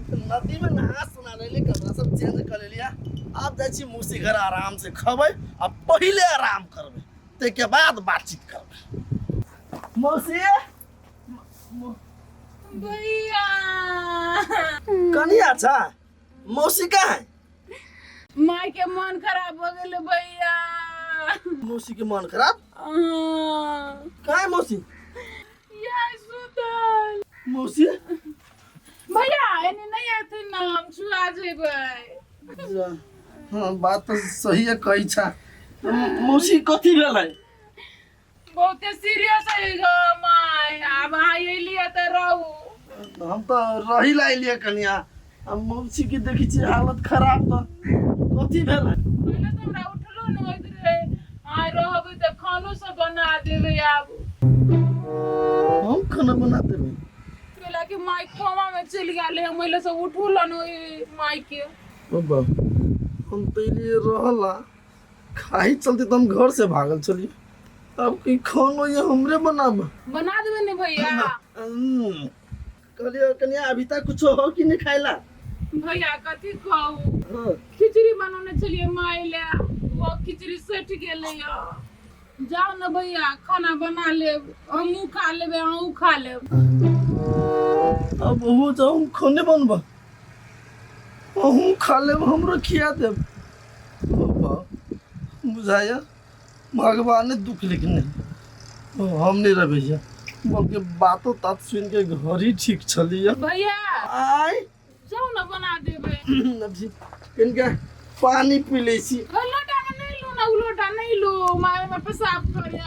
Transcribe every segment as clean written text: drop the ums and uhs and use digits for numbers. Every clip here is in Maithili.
नदी में नहा सुना लेली, कपड़ा सब चेंज कर लेलिया। आब जाइ छी मौसी घर, आराम से खबै आ पहिले आराम करबै, ताहिके बाद बातचीत करबै। मौसी, भैया। कनिया छा, मौसी कहाँ है? माय के मन खराब हो गेल भैया। मौसी के मन खराब? हाँ। कहाँ है मौसी? या सुतल। मौसी। भैया, एने नहीं आथिन ना, हम छुआ जेबै। हाँ, बात तो सही है कही छा। मौसी, कथी भेल है? बहुते सीरियस है गो my. आब अहाँ अयलियै तऽ रहू। हम तो रही ला अलियै कनिया, आ मौसी के देखै छी हालत खराब, तऽ कथी भेल है? पहिले तऽ हमरा उठलो नहि होइत रहै। आइ रहबै तऽ खानो सब बना देबै आब। हम खाना बना देबै? कैला कि माय कोमा में चलि गेल है, हम ओहि से उठू लन ओहि माय के। ओ बाप, हम तो एलियै रहला खाही चलते तऽ हम घर से भागल छलियै। अब की खानो ये हमरे बनाब? बना देबै ने भैया। कहलियै कनिया, अभी तक कुछो हो कि नहीं खाइला? भैया, कथी कहू। खिचड़ी बनौने छलियै माय ले, वो खिचड़ी सटि गेलै। जाउ ने भैया, खाना बना लेब, हमहूँ खा लेबै, अहूँ खा लेब। अब हो जाऊ, हम खाने बनबा, अहूँ खा लेब, हमरो खिया देब। बाबा, बुझाया भगवान ने दुख लिखने। हम नहीं रह भैया, बल्कि बातो तात सुन के घर ही ठीक छलिया। भैया। आय। जाउ ने, बना देबै। अभी इनका पानी पी लै छी। ओ लोटा में नहीं लू ना, उ लोटा नहीं लू, माय में पेशाब करे।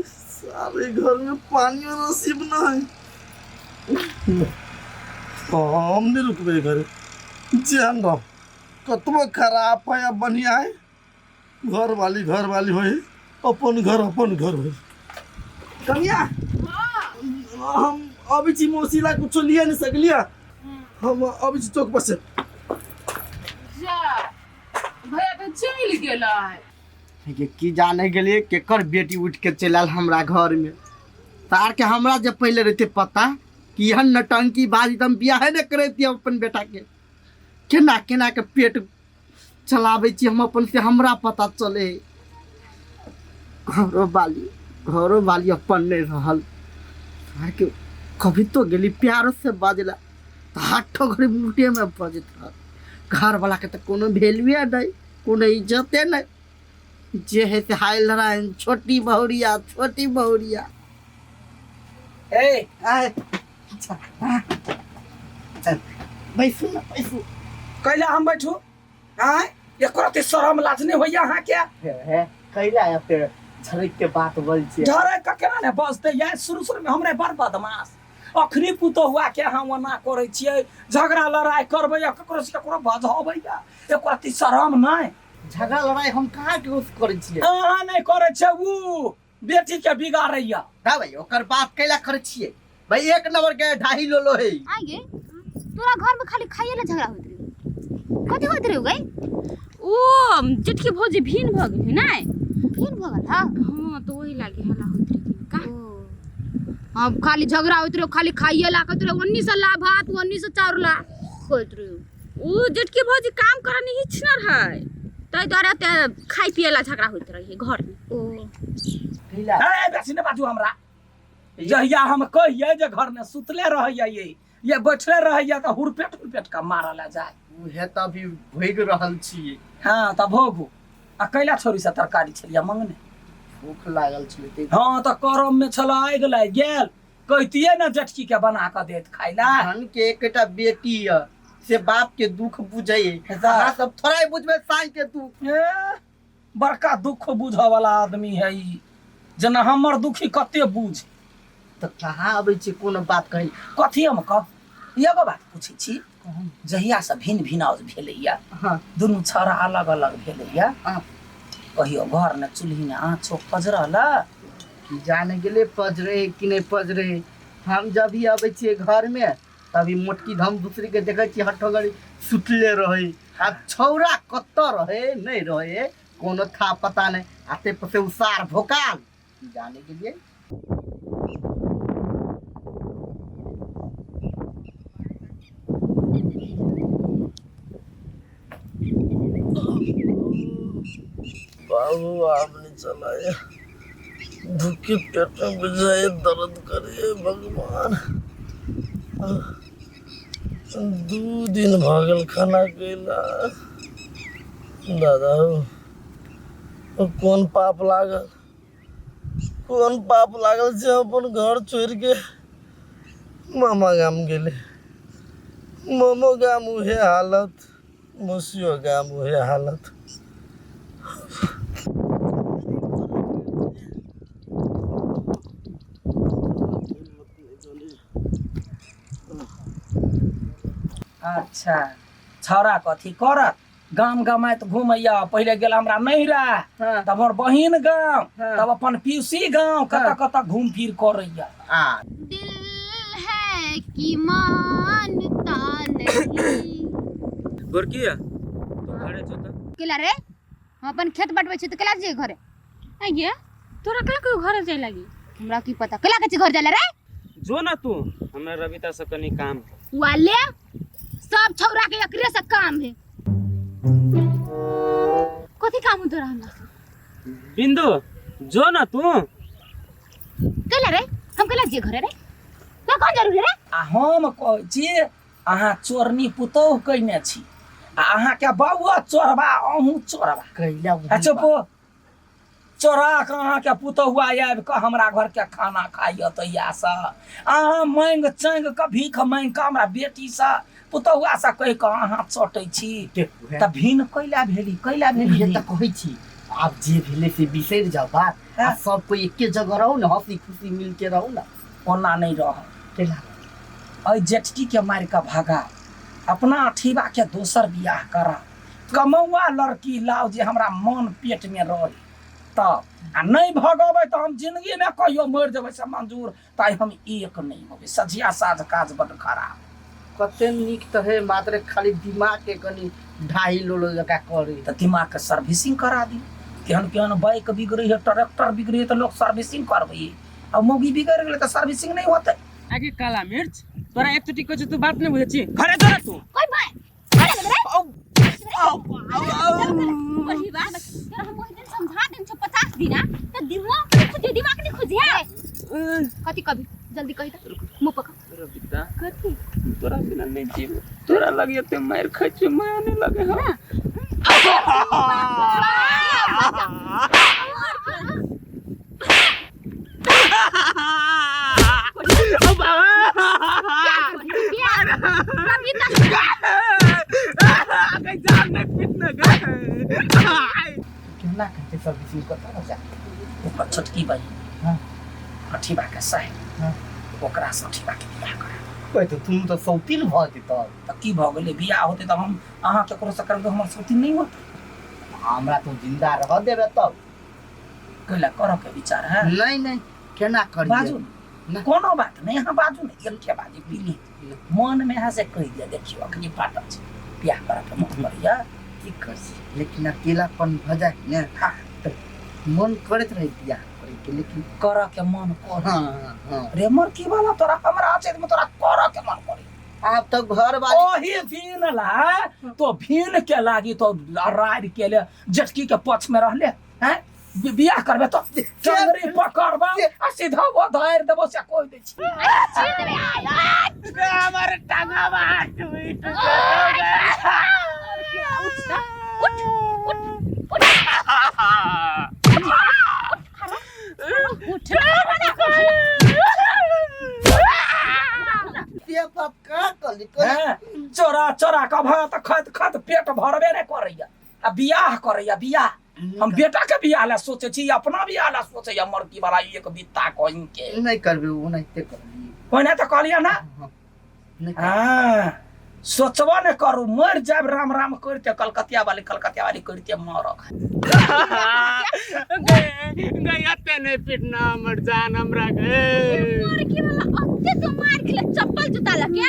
सारे घर में पानी और नसीब ना है। हम नहीं रुकबे घरे, जेहन रह, कतबो खराब है या बढ़िया है, घर वाली घर वाली होई, अपन घर अपन घर होई। कनिया, हम अभी छी मौसी ला कुछो लिया नहीं सकलिया। हम अभी छी चौक पर से। जा भैया तऽ चलि गेलै। के की जाने गेलिए केकर बेटी उठ के चलि आयल हमरा घर में। तार के हमरा जब पहले रहते पता कि एहन नटंकी बाजी तऽ हम बियाहे नहि करैतियै अपन बेटा के। केना केना के पेट चलाबै छी हम अपन से हमरा पता चले। घरो बाली अपन नहि रहल। अहाँके कभी तो गेली प्यारो से बाजला तऽ हाथो घड़ी मुटेमे बजैत रहल। घरवलाके तऽ कोनो वैल्यूए नहि, कोनो इज्जते नहि। जे है से हाय लड़ाइन, छोटी बहुरिया, छोटी बहुरिया। ए। आय, अच्छा, हाँ। बैसू ने, बैसू। कैला हम बैठू? आँय, एको रत्ती शरम लाज नहि होइया अहाँके? हे हे, कैला एते झरक के बात बोल छियै? झरक के केना ने बजतै ये? शुरू शुरू में हमरे बड़ बदमाश। अखनी पुतोहुआ के अहाँ ओना करै छियै, झगड़ा लड़ाई करबै या ककरो से ककरो बजबै या एको रत्ती शरम नहि? झगड़ा लड़ाई हम कहाँ के उस करै छियै? अहाँ नहि करै छियै, उ बेटी के बिगाड़ैया। ना भाई, ओकर बात कैला करै छियै भाई? एक नंबर के ढाई लोलो है। आगे तोरा घर में खाली खाइए ला झगड़ा होइत रहे, कथी होइत रहे गई? ओ जेठकी भौजी भीन भऽ गेल है नै? भीन भऽ गेल? हाँ। हाँ, तो वही लागे हल्ला होइत रहे का। ओ हाँ, खाली झगड़ा होइत रहे, खाली खाइए ला कहैत रहे, ओन्नी से ला भात, ओन्नी से चाउर ला कहैत रहे। ओ जेठकी भौजी काम करऽ नहीं इच्छा है, ताहि दुआरे ते खाइ पिए ला झगड़ा होइत रहे घर में। ओ कैला? ए, बेसी नहि बाजू हमरा। जहिया हम कहियै जे घर में सुतले रहैया ये बैठले रहैया तऽ हुरपेट हुरपेट के मारऽ लए जाय। उहे तऽ अभी भोगि रहल छियै। हाँ, तऽ भोगू। आ कैला छोरी से तरकारी छलियै मंगने? भूख लागल छलै ताहि। हाँ, तऽ करम में छल आगि लागि गेल, कहितियै ने जेठकी के बना कऽ देत खाइ ला। धन के एकटा बेटी यऽ से बाप के दुख बुझै। अहाँ सब थोड़ा ही बुझबै साँझ के दुख। ए, बड़का दुख बुझऽ वाला आदमी है ई, जेना हमर दुखी कते बुझ। तऽ कहाँ अबै छी कोनो बात कहै? कथी हम कह, एगो बात पूछै छी, जहिया से भिन भिनाउज भेलैया, दुनू छौड़ा अलग अलग भेलैया, कहियो घर ने चूल्ही ने आँचो पजरल? की जाने गेलै पजरे कि नहि पजरे। हम जब भी अबै छियै घर में तभी मोटकी धम दूसरी के देखै छियै हठो घड़ी सुतले रहै। आ छौड़ा कतऽ रहै नहि रहै कोनो था पता नहि। आ ताहि पर से उसार भोकाल, की जाने गेलियै। ओ आब नहि चलाए धुक्की पेट में बुझाए दर्द करे भगवान। 2 दिन भऽ गेल खाना कैला। दादा हो, कोन पाप लागल, कोन पाप लागल से अपन घर छोड़ि के मामा गाम गेलै। मामो गाम उहे हालत, मौसियो गाम उहे हालत। अच्छा, छौड़ा कथी करत? गाम गमाइत घुमैया। पहिले गेल हमरा नैहरा, तब हमर बहिन गाम, तब अपन पीसी गाँव, कतऽ कतऽ घूम फिर करैया। आ दिल है कि मानता नहीं। गोरकी, तू घरे जो तऽ। केला रे? हम अपन खेत बटबै छी तऽ केला जे घरे? आइये, तोरा केला कोई घरे जाय लागी? हमरा की पता केला के घर जाला रे। जो ना तू, हमरा रविता से कनी काम है। वाले सब छौरा के एकरे से काम है। कथी काम हो तोरा हमरा से? बिंदु, जो ना तू। केला रे? हम केला जे घरे रे? तो कौन जरूरी रे? आ हम कहै छी, अहाँ चोरनी पुतोहु कयने छी आ अहाँके बौआ चोरबा, अहूँ चोरबा। कैला? आ चुप। चोरा कऽ अहाँके पुतहुआ आबि कऽ हमरा घरके खाना खाइए तहियासँ अहाँ माँगि चाँगि कऽ, भीख माँगि कऽ हमरा बेटीसँ, पुतहुआसँ कहि कऽ अहाँ चटै छी। तऽ भिन कैला भेली, कैला भेली? उहे तऽ कहै छी, आब जे भेलै से बिसरि जाउ बात आ सब कोई एके जगह रहू ने, हंसी खुशी मिल के रहू ने। ओना नहि रहब। कैला? एहि जेठकीके मारि कऽ भगा, अपना अठीबाके दोसर बियाह करा, कमौआ लड़की लाउ जे हमरा मन पेटमे रहे तब। आ नहि भगेबै तऽ हम जिंदगीमे कहियो मरि जेबै से मंजूर, ताहि हम एक नहि होबै। सझिया साँझ काज बड्ड खराब। कते नीक तऽ है, मात्र खाली दिमाग के कनि ढाई लोलो जकाँ करे। तऽ दिमागके सर्विसिंग करा दी। केहन केहन बाइक बिगड़ै है, ट्रैक्टर बिगड़ै है तऽ लोक सर्विसिंग करबै, आ मौगी बिगड़ि गेलै तऽ सर्विसिंग नहि होतै? आगे काला मिर्च, तोरा एक चोटी कहै तू बात नहीं बुझै छी। घरे जो ना तू। कोई भाई घरे गेलै रे? वही बात तोरा हम ओहि दिन समझा देन छौ 50 दिना त दिमाग नहीं खुजे, दिमाग नहीं खुजे है। कथी कभी जल्दी कही त मुंह पकड़। रबिता। कथी? तोरा बिना नहीं जीव। तोरा लगे ते मार खाइ छी, माया नहीं लगे। हाँ। केना कहते सर्विसिंग कतऽ हो जा? ओकर छोटकी बहिन अठीबाके साहेब, ओकरासँ अठीबाके बियाह करा। ओए, तऽ तुम तऽ सौतिल भऽ जेतौ। तऽ की भऽ गेलै? बियाह होतै तऽ हम अहाँ केकरोसँ करबै, हमर सौतीन नहि होतै? हमरा तू जिंदा रह देबे तब। कैला करऽ के विचार है? नहीं नहीं, केना करिए? बाजू। ना। कोनो बात नहि, अहाँ बाजू ने, एके बाजी पीली मनमे अहाँ से कहि दिअ। देखियौ, अखनी फाटल छै, बियाह करऽ के मन करैया। की कर छी, लेकिन अकेलापन भऽ जाए ने तऽ मन करैत रहे बियाह करे के, लेकिन करऽ के मन कर। हाँ हाँ रे मरकी वाला, तोरा हमरा छै तोरा करऽ के मन करे। आब तऽ घर वाली ओही भीन ला तो भीन के लागी तो राड़ के ले जेठकी के पक्ष में रहले हैं। बियाह करबे तो टंगरी पकड़बे आ सीधा वो धार देबो से कोई दै छी। हमारे टांगा टूट। उठ उठ उठ उठ। से बात का कहली कहली? हैं? चोरा चोरा के भात खात खात पेट भरबे नहि करैया आ बियाह करैया बियाह। हम बेटा के बियाह ला सोचे छी, अपना बियाह ला सोचैया मरकी वाला एक बित्ता कहीं के। नहीं करबे, ओनाहिते करबी। ओना तऽ कहलियै ना। हाँ, नहीं करबे। हाँ, सोचबो नहि करू, मरि जायब राम राम करिते, कलकतिया वाली कलकतिया वाली करिते मरब। गया ते नहीं पिटना हमर जान हमरा के। मरकी वाला, अत्ते तो मार खेले चप्पल जूता लगे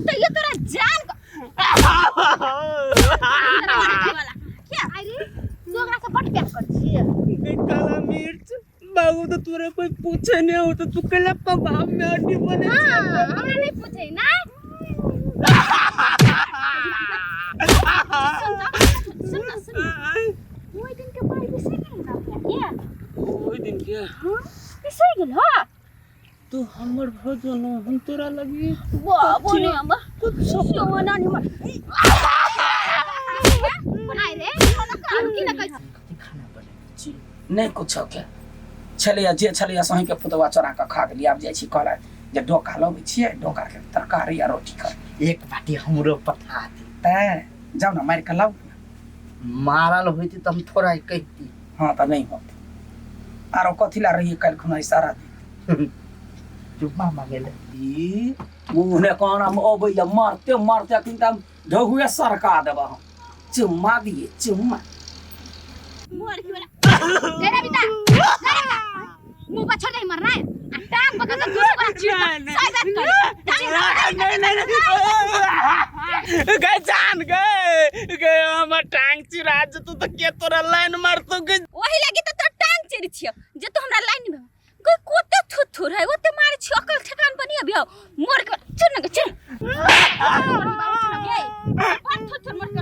तैयो तोरा जान मरकी वाला क्या? अरे, तू ओकरा से बड़ प्यार कर छियै। काला मिर्च बाबू, तो तोरा कोई पूछे नहीं हो तो तू कला कबाब में हड्डी बने। हाँ, हमरा नहीं पूछे ना। सुन ना, सुन ना, सुन ना, ओहि दिन के बात बिसरि गेली। जो ना हम तोरा लगी बाबू ने हम सोना नहीं मर बनाए रे हम की ना कहै कथी खाना बने छी नहि कुछो के छलैया जे छलैया सही के पुतवा चोरा कऽ खा गेली। आब जाइ छी कहलक जे डोका लबै छियै, डोका के तरकारी आ रोटी कर। एक बाटी हमरो पठा दे। तैं जाउ ने मारि कऽ लाउ ने। मारल होती तऽ हम थोड़ा कहती। हँ तऽ नहि होत। आरो कथी ला रहियै काल्हि खुना ई सारा दिन? चुम्मा मांगे ले। ई मुँह ने कोना हम अबैया मारते मारते अखन तऽ हम ढहुए सरका देबऽ हम। चुम्मा दिए चुम्मा। मोर की वाला दे रे बेटा, दे रे बेटा, मुंह पर छोड़ दे मरना है आ टांग पकड़ के दूसरा वाला चीर सही बात कर। टांग नहीं नहीं नहीं गए जान गए गए हमर टांग चिरा जतौ तऽ के तोरा लाइन मारतौ गे? वही लगी तो तोर टांग चिर छियो जे तो हमरा लाइन में कोई कोते थुथुर है ओते मारे छियो, अकल ठेकान पर नहीं अभी आओ मोर के चल ना चल बाबू चल गे, बड़ थुथुर मोर के।